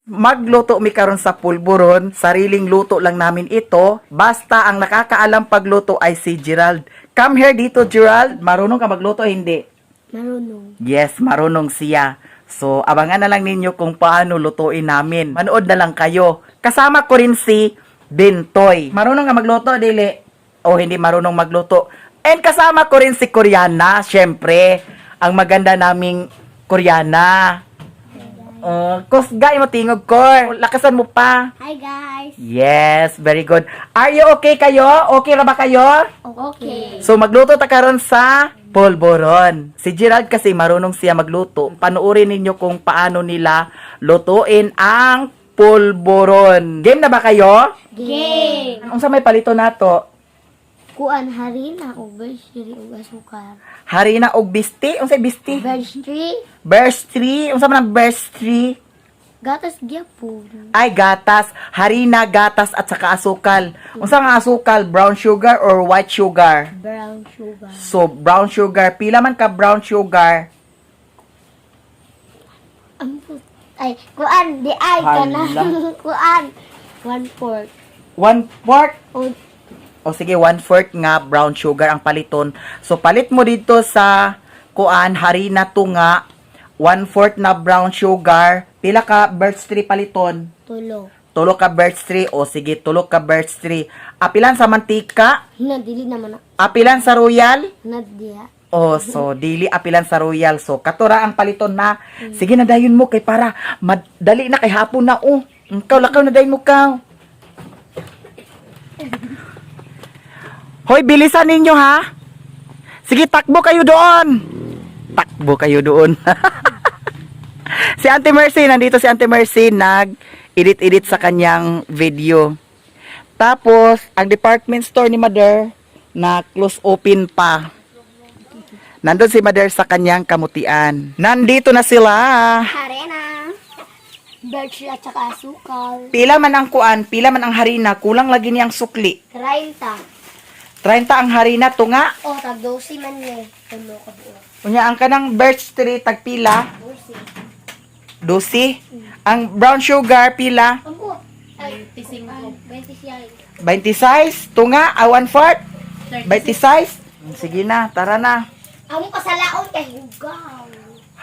Magluto mi karon sa pulburon. Sariling luto lang namin ito. Basta ang nakakaalam pagluto ay si Gerald. Come here dito, Gerald. Marunong ka magluto, hindi? Marunong. Yes, marunong siya. So, abangan na lang ninyo kung paano lutuin namin. Manood na lang kayo. Kasama ko rin si Bintoy. Marunong ka magluto, dili? O hindi marunong magluto. And kasama ko rin si Koreana, syempre. Ang maganda naming Koreana. Kusga, mo tingog ko. Lakasan mo pa. Hi, guys. Yes, very good. Are you okay kayo? Okay ra ba kayo? Okay. So magluto ta karon sa polvoron. Si Gerald kasi marunong siya magluto. Panoorin ninyo kung paano nila lutuin ang polvoron. Game na ba kayo? Game. Unsa may palito nato? Kuan harina o vegetary o asukar. Harina og bisti? Unsay bisti? Vegetary, Verse 3. Unsa man ang verse 3? Gatas gyapon. Ay, gatas. Harina, gatas, at saka asukal. Unsa nga asukal? Brown sugar or white sugar? Brown sugar. So, brown sugar. Pila man ka brown sugar? Ambot. Ay, kuan di ay kana. Hala. Kuan. 1/4. 1/4. O O sige, 1/4 nga brown sugar ang paliton. So, palit mo dito sa kuan, harina tunga, 1/4 na brown sugar. Pila ka birch tree paliton? 3. 3 ka birch tree. O sige, 3 ka birch tree. Apilan sa mantika? Hina dili naman na. Apilan sa royal? Hina diha. O, so, dili apilan sa royal. So, katura ang paliton na. Sige na dayon mo kay para madali na kay hapon na oh. Ikaw lakaw na dayon mo kaw. Hoy, bilisan ninyo ha. Sige, takbo kayo doon. Takbo kayo doon. Si Auntie Mercy, nandito si Auntie Mercy, nag-edit-edit sa kanyang video. Tapos, ang department store ni Mother, na close open pa. Nandun si Mother sa kanyang kamutian. Nandito na sila. Harina. Vegetary at saka asukal. Pila man ang kuan, pila man ang harina, kulang lagi niyang sukli. 30. 30 ang harina, tunga. O, tag 12 man ni. 3 ka buo. Unya ang kanang birch tree tagpila, 12. 12. Ang brown sugar pila, Ambot. Ay, 25. 26. 26, tunga, ah, 1/4. 26. Sige na, tara na. Amo kasalaon kay hugaw.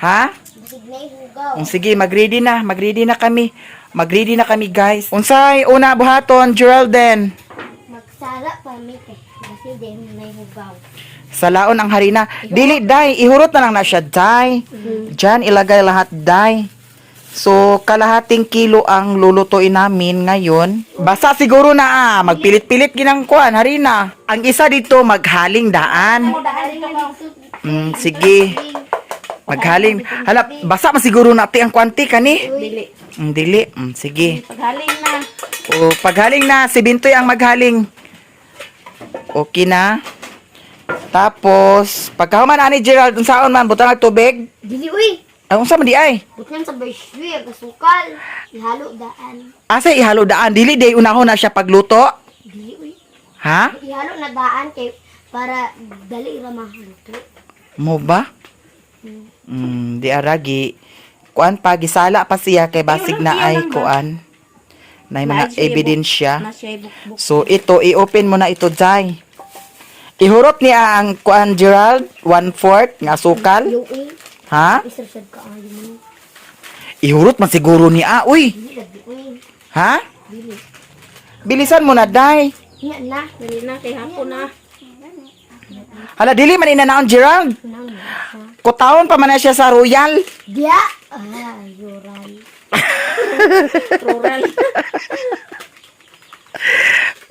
Ha? Basig na hugaw. Sige, magready na. Magready na kami. Magready na kami, guys. Unsay una buhaton, Geraldine? Magsala pa mi kay kasi di mo na hugaw. Salaon ang harina. Dili, day. Ihurot na lang na siya, day. Diyan, ilagay lahat, day. So, kalahating kilo ang lulutuin namin ngayon. Basa siguro na ah. Magpilit-pilit ginang kuan, harina. Ang isa dito, maghaling daan. Sige. Maghaling. Hala, basa man siguro na ti ang kwanti kani. Dili. Dili. Sige. Paghaling na. O, paghaling na, si Bintoy ang maghaling. Okay na. Tapos, pagkahuman ani Gerald, unsaon man, butang ang tubig. Dili uy. Ay, unsa man di ay? Butang sa berswe ang asukal. Ihalo daan. Asa ihalo daan, dili day unahon na siya pagluto. Dili uy. Ha? Ihalo na daan kay para dali ra maluto. Mo ba? Di aragi. Kuan pa gisala pa siya kay basig na ay kuan. Nay mga ebidensya. Na siya bukbuk. So ito i-open mo na ito, Jai. Ihurot niya ang kuan, Gerald, 1/4 nga asukal. Yung uy, Ha? isar sad ka ang mo. Ihurot man siguro niya, uy. Dili lagi uy. Ha? Dili. Bilisan mo na, Day. Nya na. Dili na kay hapon na. Hala, dili man inanaon, Gerald. Nang na. Kutaon pa man na siya sa Royal. Dia. Ah, yoral. Rural.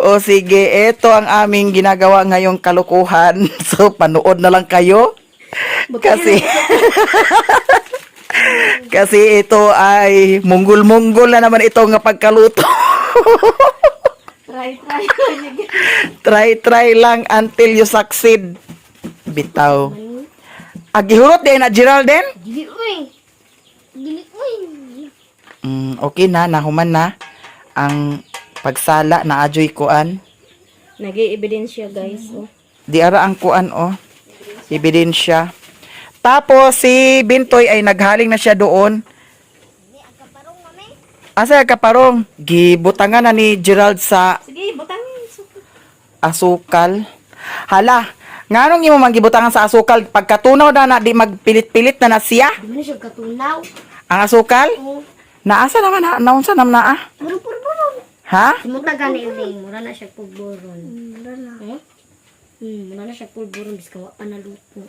O sige, ito ang aming ginagawa ngayong kalukuhan. So, panood na lang kayo. Kasi, kasi ito ay munggol-munggol na naman ito nga pagkaluto. Try, try. Try, try lang until you succeed. Bitaw. Agihurot din na, Gerald din? Dili uy. Dili uy. Okay na, nahuman na ang pagsala na adyoy kuan. Nagi-ebidensya, guys. Oh. Di ara ang kuan oh. Ebidensya. Tapos si Bintoy ay naghaling na siya doon. Asa ka parong? Gibutangan na ni Gerald sa Sige, butangin. asukal. Hala, nganong imo man gibutangan sa asukal pagkatunaw na na di magpilit-pilit na na siya Di man siya katunaw. ang asukal? Oh, Naasa naman ha? Naunsa naman na ah? murang pulburon. Ha? Simuta gani ling, mura na siya pulburon. Mura na. Mura na siya pulburon biskan wa pa naluto.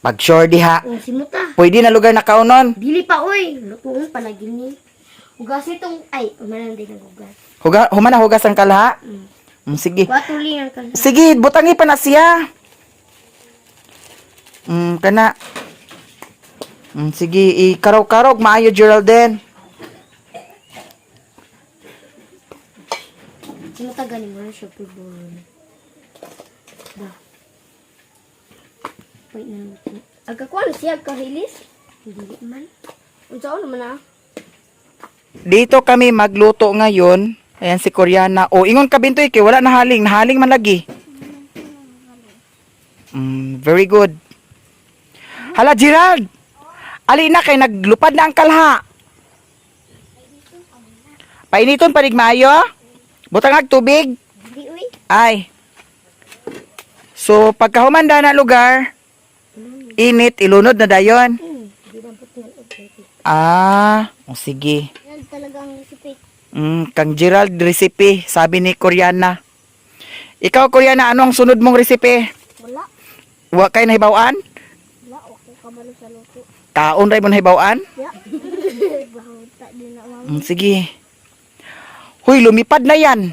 Pag sure diha. Oh, simuta. Pwede na lugar na kaunon. Dili pa oy, lutuon pa lagi ni. Hugas itong ay, umanan din ang hugas. Huga, humana hugas ang kalha. Sige. Wa tuli ang kalha. Sige, butangi pa na siya. Kana. Sige, ikaraw-karog maayo Geraldine. Simuta gani mura siya pulburon. Ba. Wait na luto. Agkakuan siya kahilis. Dili man. Unsaon naman ah? Dito kami magluto ngayon. Ayan si Koreana. O, ingon ka bintoy kay wala na haling. Nahaling man lagi. Very good. Hala, Gerald! Ali na kay naglupad na ang kalha. Painiton panig maayo. Butang ag tubig. Dili oy. Ay. So, pagkahumanda na lugar, init, ilunod na dayon. Di na put nga Ah, o sige. Yan talaga ang recipe. Kang Gerald recipe, sabi ni Koreana. Ikaw, Koreana, ano ang sunod mong recipe? Wala. Wa kay nahibaw-an? Wala ako kabalo sa luto. Kaon ray mo nahibaw-an? Ya. Bahuta din na mama. Sige. Huy, lumipad na yan.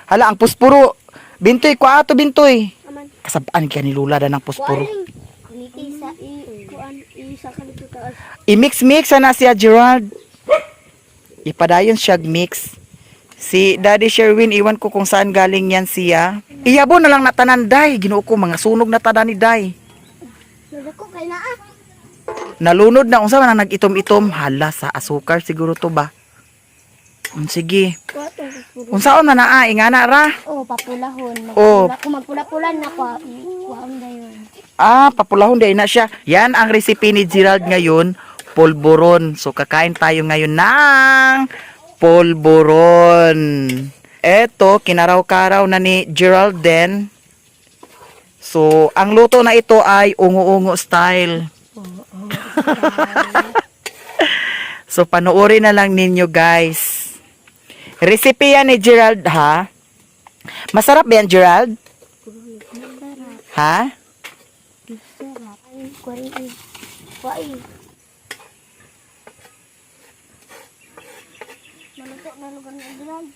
Hala, ang puspuro. Bintoy, kwa ato, bintoy. Aman. Kasabaan kaya ni Lula na ng puspuro. Kuniti sa I kuan isa ka dito taas. I-mix-mix na siya, Gerald. Ipadayon siya mix. Si Daddy Sherwin, iwan ko kung saan galing yan siya. Iyabo na lang natanan, Day. Ginoo ko, mga sunog na tanan ni Day. Nagako kay naa. Nalunod na. Unsa man ang nag-itom-itom. Hala, sa asukar siguro to ba? Sige. Kuha tong pulburon. Unsaon na naa, ingana ra. Oh, papulahon. Oh. Magpula, kung magpula-pula na ko, kuhaon dayon. Ah, papulahon dahil na siya. Yan ang recipe ni Gerald ngayon, polvoron. So kakain tayo ngayon ng polvoron. Eto, kinaraw-karaw na ni Gerald din. So, ang luto na ito ay ungo-ungo style. So, panoorin na lang ninyo guys. Recipe yan ni Gerald ha. Masarap ba yan, Gerald? Ha? Sarap. Ay, kuwarin ay. Kuwain. Maluto na lugar na Gerald.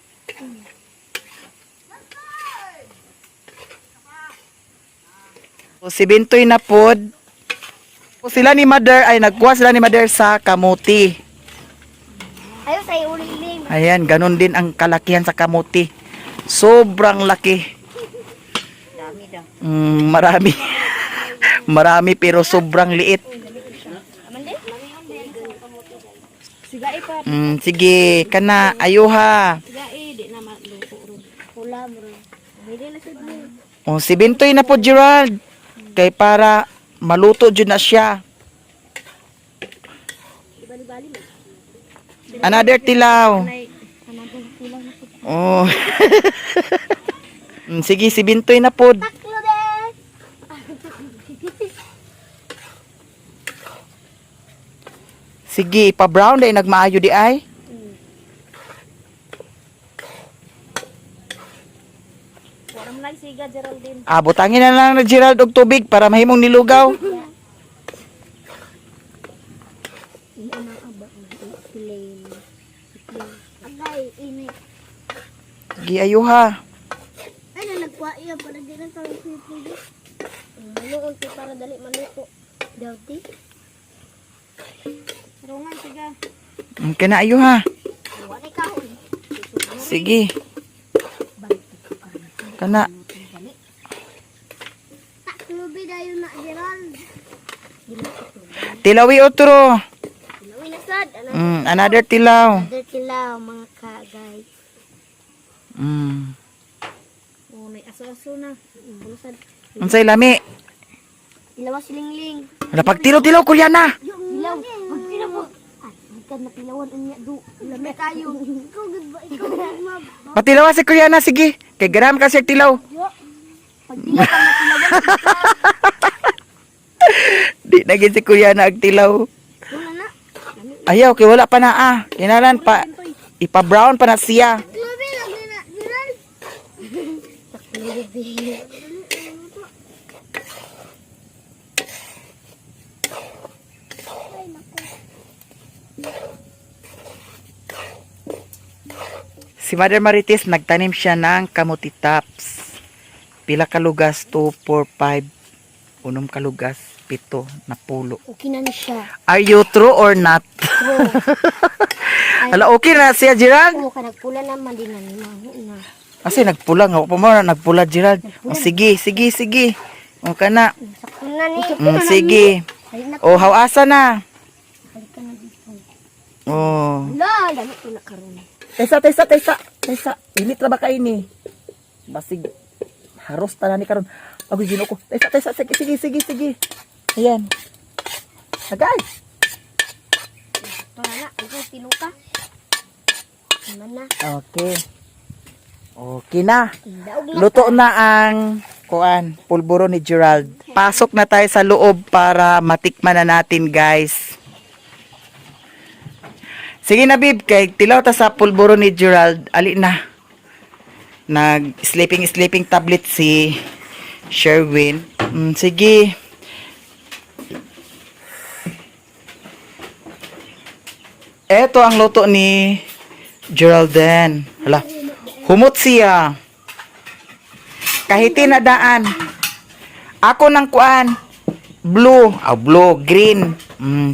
Si Bintoy na pod. Sila ni Mother ay nagkuha sila ni Mother sa kamuti. Ayaw sa uliling. Ayan, ganun din ang kalakihan sa kamuti. Sobrang laki. Dami daw. Marami. Marami pero sobrang liit. Sigae pa. Sige, kana ayuha. Sigae di na maluto ron. Pula mo rin. Pwede na sa O si Bintoy na po Gerald. Kay para maluto jud na siya. Another tilaw. Oh. Sige, si Bintoy na po. Taklo din! Sige, pa-brown dahil nagmaayo di ay. Wala man siga Geraldine. Ah, butangin na lang na Gerald og tubig para mahimong nilugaw. Plain. Agay init. Sige, ayuha. Ay na nagkuha iya para di lang kami pwede. Maluon ko para dali maluto. Daw di. Rungan siga. Kana ayuha. Wala kahoy. Sige. Kana. Taklubi dayon na Gerald. Tilawi otro. Lawi na sad. Ano? Another tilaw. Another tilaw mga ka guys. Oh, may aso-aso na. Pulasad. Unsay lami? Tilawa si Lingling. Wala pagtilaw-tilaw, Koreana. Tilaw. Pagtilaw mo. Ay, ka napilawan unya du. Lami kayo. Ikaw gud ba? Ikaw gud ma. Patilawa si Koreana, sige. Kay garam ka siya tilaw. Pagtilaw ka napilawan. Di na gid si Koreana ang tilaw. Wala na. Ayaw, kay wala pa na ah. Kinalan pa, ipa-brown pa na siya. Grabe lang na. Gerald. Grabe. Si Mother Marites, nagtanim siya ng kamuti tops. Pila kalugas? 2, 4, 5, unom kalugas, pito, napulo. Okay na ni siya. Are you true or not? Hala, okay na siya, Gerald. Oo, ka nagpula naman din na ni maho na. Kasi nagpula nga pa mo na nagpula Gerald. O, sige, sige, sige. O kana. Sakto na ni. Sige. Halika na. O hawasa na. Halika na dito. O. Ala, dami ko na karon. Tesa, tesa, tesa. Tesa. Init ra ba kay ni? Basig haros tanan ni karon. Agoy Ginoo ko. Tesa, tesa, sige, sige, sige, sige. Ayan. Agay. Ito na na, ikaw tiluka. Naman na. Okay. Okay na. Daog na. Luto na ang kuan, pulburo ni Gerald. Pasok na tayo sa loob para matikman na natin, guys. Sige na, babe, kay tilaw ta sa pulburo ni Gerald. Ali na. Nag sleeping sleeping tablet si Sherwin. Sige. Eto ang luto ni Geraldine. Hala. Humot siya. Kahit na daan. Ako ng kuan. Blue. Ah, blue. Green.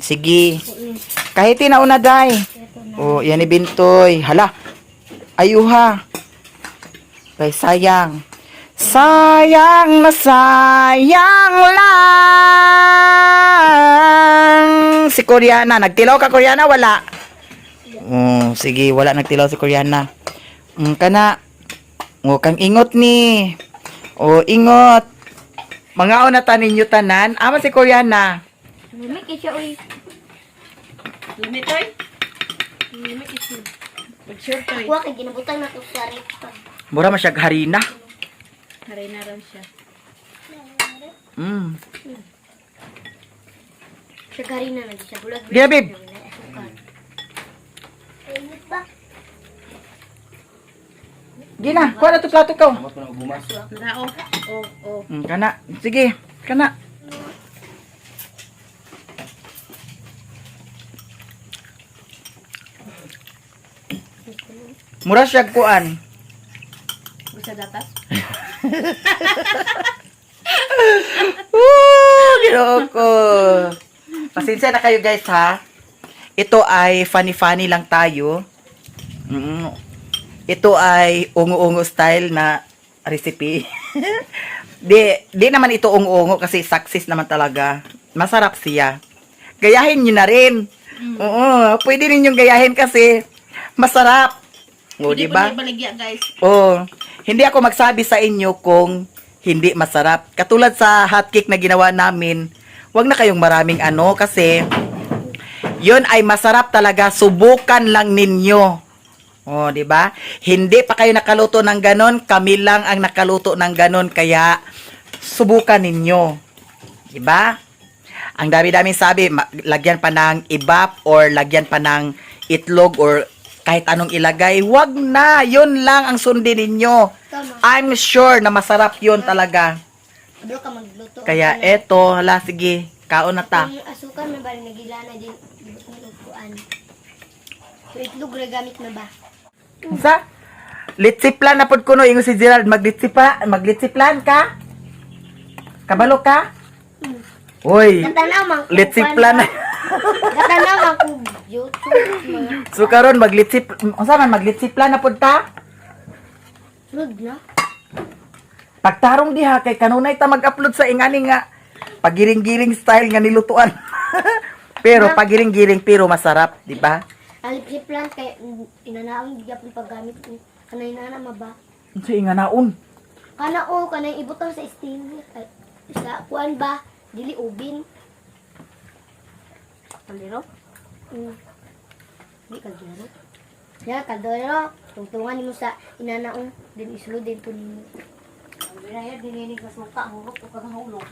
Sige. Kahit na una day. Oh, yan ni Bintoy. Hala. Ayuha. Kay sayang. Sayang na sayang lang. Si Koreana. Nagtilaw ka, Koreana? Wala. Oh, sige, wala nagtilaw si Koreana. Kana. O, kang ingot ni. O, ingot. Mga una ta ninyo tanan. Ama si Koreana. Lumi kay siya oy. Lumi toy. Lumi isi. Pag-sure toy. Kuha kay ginabutan na to sa rep. Mura man siya harina. Haray na raw siya. Siya gari na nag siya bulag. Diya, babe. Init ba? Gina, kuha na to plato ko. Na oh. Oh, oh. Kana. Sige, kana. Mura siya kuan. Gusto gatas? Woo! Ginoo ko. Pasensya na kayo guys ha. Ito ay funny-funny lang tayo. Ito ay ungo-ungo style na recipe. Di naman ito ungo-ungo kasi success naman talaga. Masarap siya. Gayahin nyo na rin. Oo, pwede ninyong gayahin kasi masarap. O, di Hindi ba? po na ibaligya, guys. Oh, hindi ako magsabi sa inyo kung hindi masarap. Katulad sa hotcake na ginawa namin, wag na kayong maraming ano kasi yun ay masarap talaga. Subukan lang ninyo. Oh, di ba? Hindi pa kayo nakaluto ng ganon, kami lang ang nakaluto ng ganon kaya subukan ninyo. Di ba? Ang dami-daming sabi, lagyan pa ng ibap or lagyan pa ng itlog or kahit anong ilagay. Wag na, yun lang ang sundin ninyo. Tama. I'm sure na masarap yun talaga. Ablo ka magluto. Kaya eto, hala, sige, kaon na ta. Yung asukal na bali nagilana din ibot ng upuan. So itlog ra gamit na ba? Sa? Litsiplan na pod kuno ingon si Gerald, maglitsipa, maglitsiplan ka? Kabalo ka? Uy, Katanaw man ko. litsiplan na. Katanaw man ko YouTube mga So karon maglitsip, unsa man maglitsiplan na pod ta? sulod na. Pagtarong diha kay kanunay ta mag-upload sa ingani nga pagiring-giring style nga nilutuan. Pero pagiring-giring pero masarap, di ba? Ang lipsiplan kay inanaon gyapon paggamit ni kanay nana maba. Unsa inganaon? Kana o kanay ibutang sa steamer ay, sa kuan ba? Dili ubin. Kaldero? Di kaldero. Ya, kaldero. Tungtungan nimo sa inanaong din isulod din to nimo. Ang binayad, dininig sa suka, hurot o kang hulog.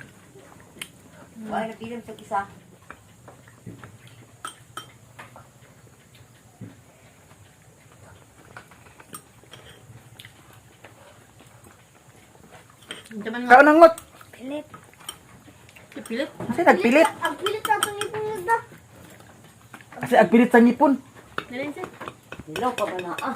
Wala na pilim sa kisa. Ito man nga. Kaon ang ngot. Pilit. Pilit. Kasi nagpilit. Ang pilit sa atong ipon nagda. Kasi nagpilit sa ngipon. Dali siya. Ilaw pa ba na ah?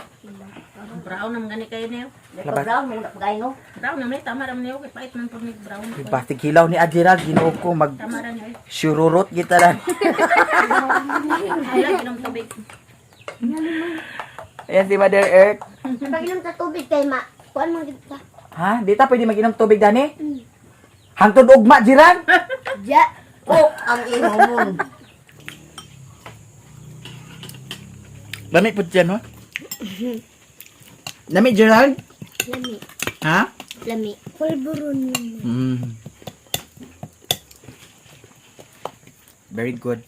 Brown naman gani kayo niyo. May pa-brown mo na pagkain no? Brown naman eh. Tama raman niyo. Kay pait man po ni brown. Basig hilaw ni Adira, Ginoo ko mag Tama ra niyo eh. sururot kita lang. Wala inom tubig. Ayan si Mother Earth. Pag-inom sa tubig kay ma. Kuan man gid ka. Ha? Di ta pwede mag-inom tubig dani? Hangtod ugma, Jiran. Ja. Oh, ang inomon. Lami po dyan, ho? Lami, Gerald? Lami. Ha? Lami. Pulburon nimo. Very good.